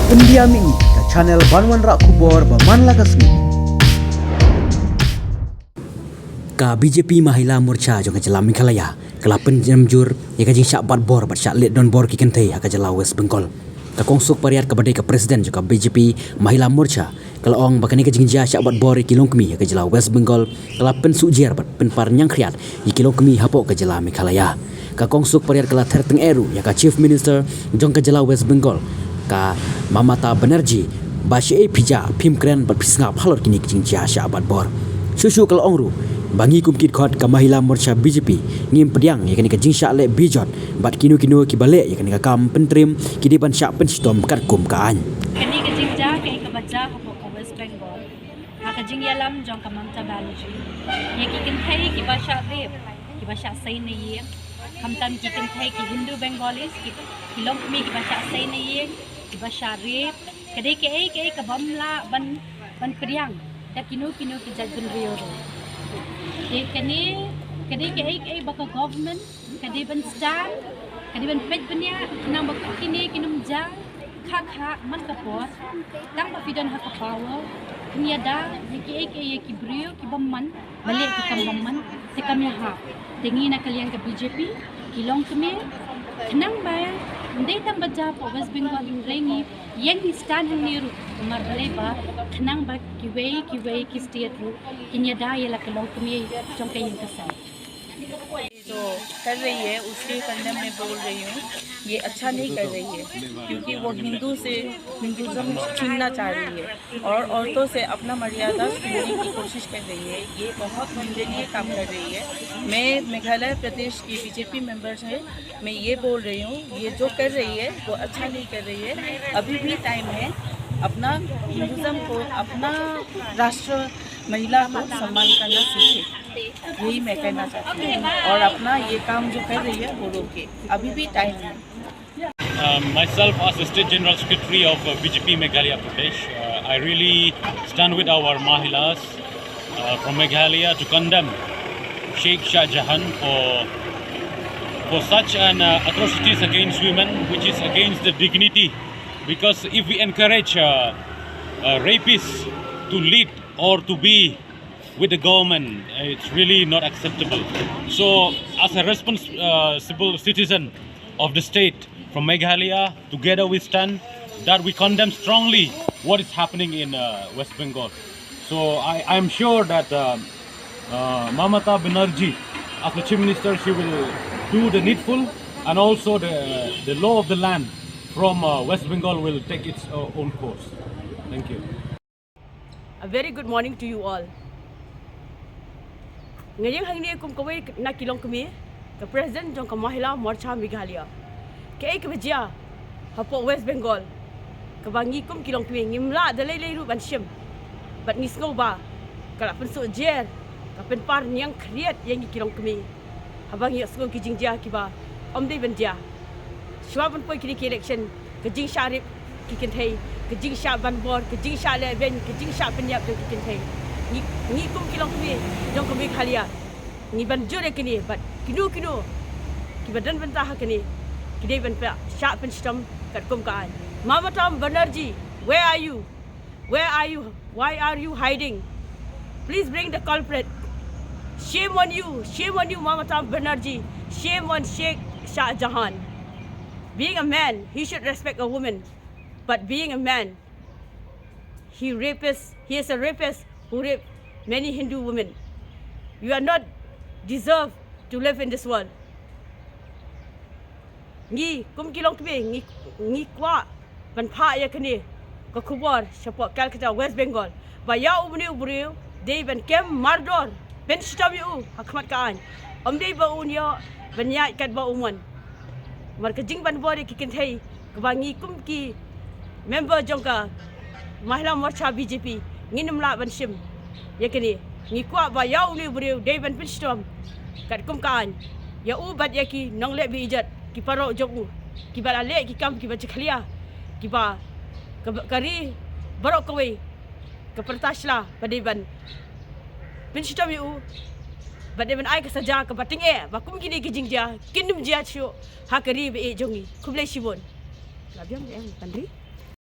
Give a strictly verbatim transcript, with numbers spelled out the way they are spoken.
Pyndiam ïa ka channel ban wanrah khubor ba man la ka sngi. Ka B J P Mahila Morcha jong ka jylla Meghalaya ka la pynjemjur ïa ka jingshah bat bor bad shah leit don bor ki kynthei ha ka jylla West Bengal. Ka Kong Suk Pariat kaba dei ka president jong ka B J P Mahila Morcha ka la ong ba kane ka jingjia shah bat bor ïa ki longkmie ha ka jylla West Bengal ka la pynsuh jer bad pynpar ñiangkhriat ïa ki longkmie hapoh ka jylla Meghalaya. Ka Kong Suk Pariat ka la ther tyngeh ruh ïa ka Chief Minister jong ka jylla West Bengal, ka Mamata Banerjee, ba shaei phi jia, phim kren bad phi sngap halor kine ki jingjia shah bat bor. Shuh shuh ka la ong ruh ba ngi kum ki dkhot ka Mahila Morcha B J P ngim pdiang ïa kane ka jingshah leh bejot bad kino kino kiba leh ïa kane ka kam pyntriem ki dei ban shah pynshitom katkum ka aiñ. Kane ka jingjia kaei kaba jia hapoh ka West Bengal ha ka jingïalam jong ka Mamata Banerjee ïa ki kynthei kiba shah rape, kiba shah sei na ïing, khamtam ki kynthei ki Hindu Bengalis, ki, ki longkmie kiba shah sei na ïing, kiba shah rape. Ka dei kaei kaei kabym lah ban, ban pdiang da kino kino ki jaitbynriew ruh. Te kane ka dei kaei kaei ba ka government ka dei ban stand, ka dei ban peit bniah khnang ba kine kin ym jia. Kha kha man ka por, tang ba phi don ha ka power, phin ïada ïa kiei kiei, ïa ki briew kibym man ba leh ki kam bymman. Te kam ïahap. Te ngi na ka liang ka B J P, ki longkmie, khnang ba ym dei tang ba jia hapoh West Bengal, hynrei ngi ïeng ngi stand hangne ruh, namar balei ba khnang ba kiwei kiwei ki state ruh kin ïada ïa la ka longkmie jong ka ïing ka sem. जो कर रही है उसके कंडेम में बोल रही हूँ। ये अच्छा नहीं कर रही है, क्योंकि वो हिंदू से हिंदुज्म छीनना चाह रही है और औरतों से अपना मर्यादा छीनने की कोशिश कर रही है। ये बहुत निंदनीय काम कर रही है। मैं मेघालय प्रदेश की बीजेपी मेंबर्स है, मैं ये बोल रही हूँ, ये जो कर रही है वो अच्छा नहीं कर रही है। अभी भी टाइम है, अपना हिंदुज्म को, अपना राष्ट्र महिला को सम्मान करना सीखे। यही मैं कहना चाहती हूँ। और अपना ये काम जो कर रही है वो रोके, अभी भी टाइम है। Um, myself as the State General Secretary of uh, B J P Meghalaya Pradesh, uh, I really stand with our Mahilas uh, from Meghalaya to condemn Sheikh Shah Jahan for for such an uh, atrocities against women, which is against the dignity. Because if we encourage uh, uh, rapists to lead or to be with the government, it's really not acceptable. So, as a responsible citizen of the state from Meghalaya, together we stand that we condemn strongly what is happening in uh, West Bengal. So, I am sure that uh, uh, Mamata Banerjee, as the Chief Minister, she will do the needful, and also the, the law of the land from uh, West Bengal will take its uh, own course. Thank you. A very good morning to you all. Nga ïeng hangne kum kawei na ki longkmie, ka president jong ka Mahila Morcha Meghalaya. Kaei kaba jia hapoh West Bengal, kaba ngi kum ki longkmie ngim lah da lei lei ruh ban shim. Bad ngi sngew ba ka la pynsuh jer, ka pynpar ñiangkhriat ïa ngi ki longkmie. Haba ngi ïohsngew ki jingjia kiba ym dei ban jia. Shuwa ban poi kine ki election, ka jingshah rape ki kynthei, ka jingshah ban bor, ka jingshah lehbeiñ, ka jingshah pynïap jong ki kynthei. Ngi, ngi kum ki longkmie jong ka Meghalaya, ngi ban jur ïa kine bad kino kino kiba don bynta ha kine, ki dei ban shah pynshitom katkum ka aiñ. Mamata Banerjee, where are you? Where are you? Why are you hiding? Please bring the culprit. Shame on you. Shame on you, Mamata Banerjee. Shame on Sheikh Shah Jahan. Being a man, he should respect a woman. But being a man, he rapist. He is a rapist who raped many Hindu women. You are not deserve to live in this world. Ngi kum ki longkmie ngi, ngi kwah ban phah ïa kane ka khubor shapoh Calcutta, West Bengal, ba ïa u bniah u briew dei ban kem mardor, pynshitom ïa u ha khmat ka aiñ. Ym dei ba un ïoh ban ïaid katba u mon. Namar ka jingban bor ïa ki kynthei, kaba ngi kum ki member jong ka Mahila Morcha B J P, ngin ym lah ban shim ïa kane. Ngi kwah ba ïa une u briew dei ban pynshitom katkum ka aiñ ïa u bad ïa ki nongleh beiñjot, ki paralok jong u, kiba la leh ki kam kiba jakhlia, kiba ka, ka ri baroh kawei ka pyrta shla ba dei ban pynshitom ïa u, ba dei ban ai ka saja kaba tyngeh, ba kum kine ki jingjia kin ym jia shuh ha ka ri ba ïeit jong ngi. Khublei shibun. La biang, biang, Pandri.